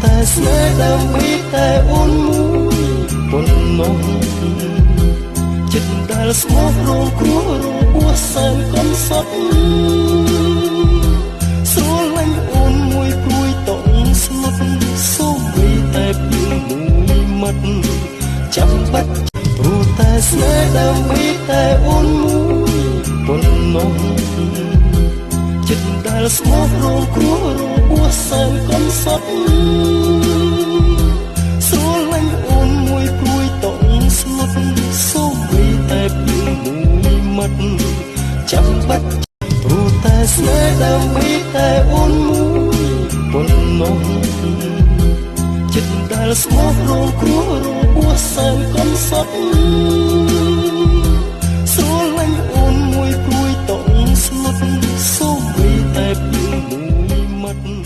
តែស្នេហ៍ដើម្បីតែអូនមួយប៉ុណ្ណោះចិត្តដែលស្មោះរងគ្រោះរបួសសែនកំសត់ស្រឡាញ់អូនមួយព្រួយតងស្លុតសូម្បីតែពីមួយមាត់ចាំបាច់ព្រោះតែស្នេហ៍ដើម្បីតែអូនមួយប៉ុណ្ណោះចិត្តដែលស្មោះរងគ្រោះរបួសសែនកំសត់ស្រឡាញ់អូនមួយព្រួយតងស្លុតសូម្បីតែពីមួយមាត់ចាំបាច់ព្រោះតែស្នេហ៍ដើម្បីតែអូនមួយប៉ុណ្ណោះចិត្តដែលស្មោះរងគ្រោះរបួសសែនកំសត់ស្រឡាញ់អូនមួយព្រួយតងស្លុតសូម្បីតែពីមួយមាត់